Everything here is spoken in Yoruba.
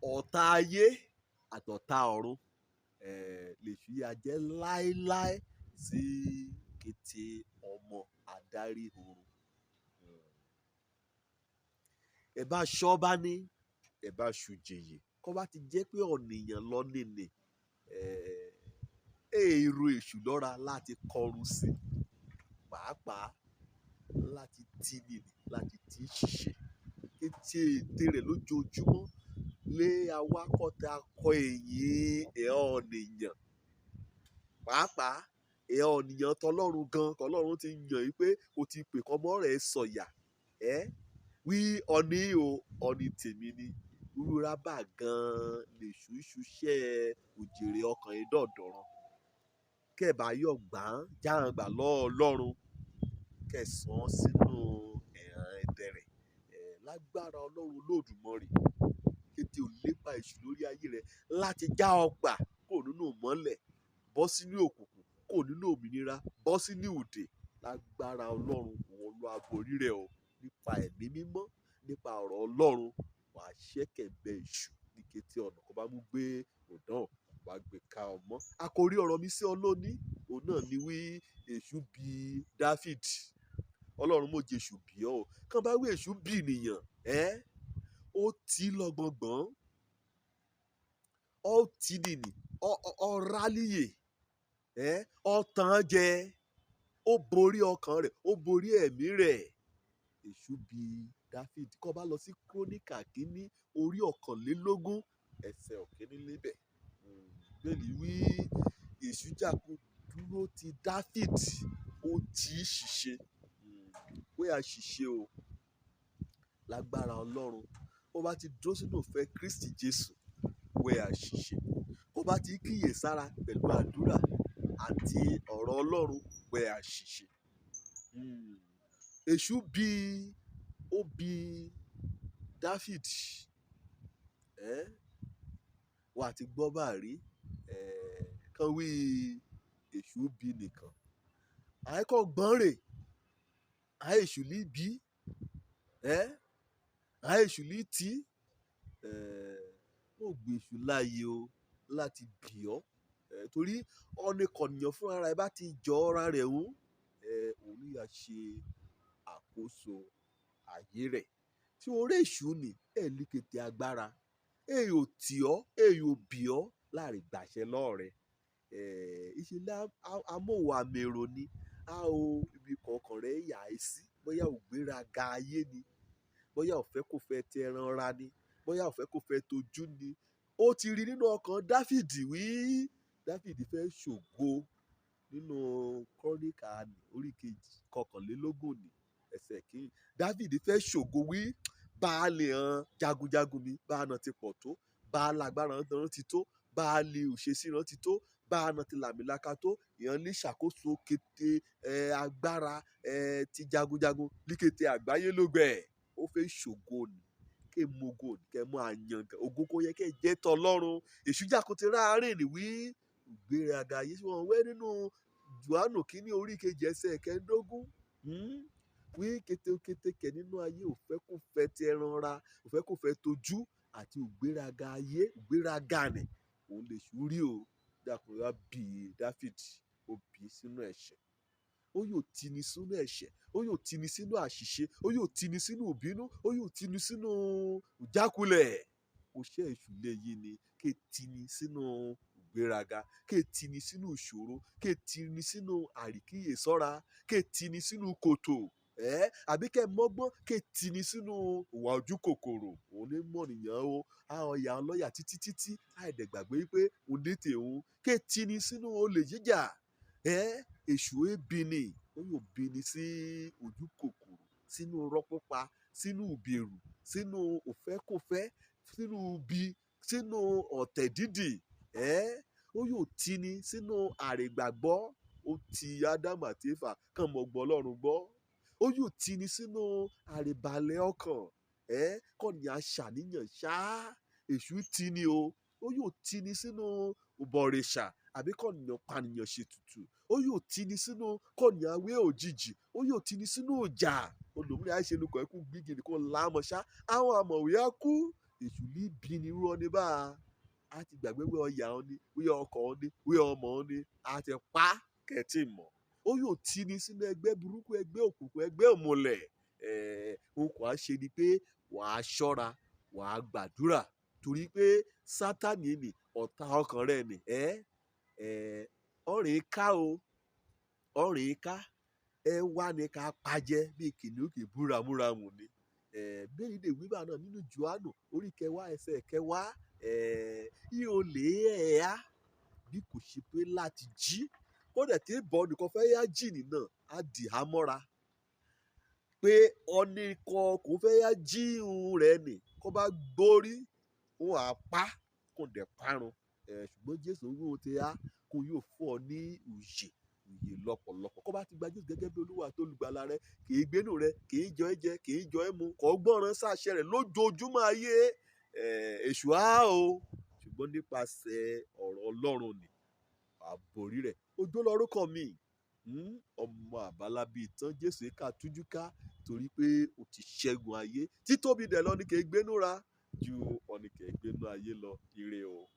Ọ̀tá ayé àtọ̀tá ọ̀run lèṣù yá jẹ́ láéláé sí kété ọmọ adarí oorun. Ẹ bá ṣọ́ bá ní ẹ bá ṣùjèyè kọ́ bá ti jẹ́ pé ọ̀nìyàn lọ nìní, èrò èṣù lọ́ra láti kọrun sí, pàápàá láti tí nìní, láti tí ṣìṣe kété ète rẹ̀ lójoojúmọ́ lé awakọ̀tà akọ èyí ẹ̀ ọ̀nìyàn, pàápàá ẹ̀ ọ̀nìyàn tọlọ́run gan tọlọ́run ti yàn yí pé o ti pè kọ́mọ́ rẹ̀ sọ̀yà ẹ́ wí ọ̀ní o ọ̀ní tèmi ni rúra bá gan lèṣù ṣiṣẹ́ òjèrè ọkàn yìí dọ̀dọ̀ràn kẹ́ẹ̀bá yọ̀ gbà án jáàgbà lọ́ọ̀lọ́run kẹsàn-án sínú ẹ̀hàn ẹ̀dẹ̀rẹ̀ ẹ̀ lágbára Ọlọ́run Olódùmarè kété ò lépa èṣù lórí ayé rẹ̀ láti já ọgbà kò nínú ìmọ́lẹ̀ bọ́ sínú òkùnkùn, kò nínú òmìnira bọ́ sínú òde. Lágbára Ọlọ́run òun ló aborí rẹ̀ o nípa ẹ̀mí mímọ́, nípa ọ̀rọ̀ Ọlọ́run. Wàá ṣẹ́kẹ̀bẹ èṣù ní kété ọ̀nà kó bá mú gbé òdán wàá gbé ka ọmọ. Àkòrí ọ̀rọ̀ mi sí ọ lónìí òun náà ni wí èṣù bí Dáfídì. Ọlọ́run mò jẹ́ èṣù bí ọ́ o. Kán bá wí èṣù bí ènìyàn ẹ́ ó tí lọ́gbọ̀ngbọ̀n, ó tí nìní, ó rálíyè ẹ́ ó tàn jẹ, ó borí ọkàn rẹ̀, ó borí ẹ̀mí rẹ̀. Èṣù bí Dáfídì. Kó bá lọ sí Króníkà kínní orí 21 ẹsẹ̀ ọ̀kíní níbẹ̀. Bíbélì wí èṣù jàkú dúró ti Dáfídì, ó tí ṣìṣe. Bóyá ṣìṣe o lágbára Ọlọ́run. Bó bá ti dúró sínú ìfẹ́ Kristi Jésù, wẹ́ àṣìṣe. Bó bá ti kíyèsára pẹ̀lú àdúrà àti ọ̀rọ̀ Ọlọ́run, wẹ́ àṣìṣe. Èṣù bí ó bí Dáfídì. Ẹ́ wà ti gbọ́ bá rí kán wí èṣù bí nìkan. Àìkọ́ gbọ́n rè, àì èṣù ní bí, ẹ́ àì èṣù ní tí, ó gbé èṣù láàyè o láti bì ọ́. Torí ọ̀nìkọ̀nìyàn fúnra rẹ̀ bá ti jọ ọ́ra rẹ̀ ń, òun yà ṣe àkóso ayé rẹ̀. Tí orí èṣù ni ẹ̀ ní kété agbára, èyí ò tì ọ́, èyí ò bì ọ́ láàrin gbàṣẹ lọ́ọ̀rẹ́. Ìṣe amóhùn àmèrò ni a ò ibi kọ̀ọ̀kan rẹ̀ yà á sí. Bóyá ò gbéraga ayé ni, bóyá ò fẹ́ kó fẹ́ ti ẹran ra ni, bóyá ò fẹ́ kó fẹ́ tojú ni. Ó ti rí nínú ọkàn Dáfídì wí Dáfídì fẹ́ ṣògo nínú Króníkà orí kejì 21 ní ẹsẹ̀ kìíní. Dáfídì fẹ́ ṣògo wí baálé hàn jagunjagun mi bá a nà ti pọ̀ tó, bá a lágbára náà ti tó, bá a lè òṣèṣì náà ti tó, bá a nà ti làmìlaka tó, ìyẹn ní ṣàkóso kété agbára ti jagunjagun ní kété àgbáyé ló gbẹ. Ó fẹ́ ṣògo ni ké mogo ni kẹ́ mọ́ àyàngàn ògo kó yẹ kẹ́ jẹ́ tọlọ́run. Èṣù jàkútì ráàrin ni wí ìgbéraga yìí tí wọ́n wẹ́ nínú Jòhánù kínní orí kejì ẹsẹ̀ 15. Wí kétékété kẹ nínú ayé ò fẹ́ kó fẹ́ ti ẹran ra, ò fẹ́ kó fẹ́ tojú àti ìgbéraga ayé, ìgbéraga nì òun lè ṣú rí o. Dákun wá bí Dáfídì, ó bí sínú ẹ̀ṣẹ̀. Ó yóò tini sínú ẹ̀ṣẹ̀, ó yóò tini sínú àṣìṣe, ó yóò tini sínú ìbínú, ó yóò tini sínú ìjákulẹ̀. Oṣẹ́ èṣù léyìí ni ké tini sínú ìgbéraga, ké tini sínú ìṣòro, ké tini sínú àríkíyèsọ́ra, ké tini sínú kòtò. Ẹ́ àbí kẹ́ mọ́gbọ́n ké tini sínú ìwà ojú kòkòrò. Òun ní mọ̀nìyàn o. Àwọn ìyá ọlọ́yà títí títí àìdẹ̀gbàgbé wípé òun ní tèun. Ké tini sínú olè jíjà. Ẹ́ èṣù ébi ni, ó yóò bí ni sí ojú kòkòrò, sínú irọ́ pípa, sínú ìbẹ̀rù, sínú òfẹ́kòfẹ́, sínú ibi, sínú ọ̀tẹ̀ dídì. Ẹ́ ó yóò tini sínú àìgbàgbọ́. Ó ti Ádámù àti Éfà kàn mọ́ gbọ́ Ọlọ́run gbọ́. Ó yóò tini sínú àìbalẹ̀ ọkàn. Ẹ́ kọ́ni aṣàníyàn ṣá. Èṣù tini o. Ó yóò tini sínú ìbọ̀rìṣà àbí kọ́nìyàn pànìyàn ṣètùtù. Ó yóò tini sínú kọ́ni awé òjijì. Ó yóò tini sínú ìjà. Olùmúlẹ̀ àìṣe lukọ̀ ẹkú gbígi ni kò lámọ̀ ṣá. Àwọn àmọ̀wé á kú. Èṣù ní bí ni irú ọni bá a ti gbàgbé wí ọyà ọ ni, wí ọkọ ọ ni, wí ọmọ ọ ni, a ti pa kẹ̀tì mọ̀. Ó yóò ti ní sínú ẹgbẹ́ burúkú, ẹgbẹ́ òkùnkùn, ẹgbẹ́ òmùlẹ̀. Ohun kò á ṣe ni pé wàá ṣọ́ra, wàá gbàdúrà, torí pé Sátánì ni ọ̀tá ọkàn rẹ ni. Ọ̀rìn ká o, ọ̀rìn ká, ẹ wá ní ká pajẹ bí kìnìún kì í bú ramúramù ni. Bíbélì dè wí bá náà nínú Jòhánù orí kẹwàá ẹsẹ̀ kẹwàá, ihò lè ẹ̀ á bí kò ṣe pé láti jí. Kódà tí bọ́ nìkan fẹ́ yá jì nínà, á dì á mọ́ra. Pé ọni kan kò fẹ́ yá jí ihun rẹ̀ nì, kó bá gbórí, ó á pa, kó dẹ̀ parun. Ṣùgbọ́n Jésù wí ohun tí á, kó yóò fún ọ ní ìyè, ìyè lọ́pọ̀lọpọ̀. Kó bá ti gba Jésù gẹ́gẹ́ bí Olúwa àti olùgbàlà rẹ, kì í gbénú rẹ, kì í jọ ẹ́ jẹ, kì í jọ ẹ́ mu, kò gbọ́ràn sáṣẹ rẹ̀ lójoojúmọ́ ayé. Èṣù á o. Ṣùgbọ́n nípasẹ̀ ọ̀rọ̀ Ọlọ́run ni, wà á borí rẹ̀. Ojú lórúkọ mi, ọmọ àbálá bí ìtàn Jésù ká tújú ká torí pé ó ti ṣẹ́gun ayé. Títóbi dẹ̀ lọ ní kì í gbénú ra ju ọ̀nì kì í gbénú ayé lọ. Ire o.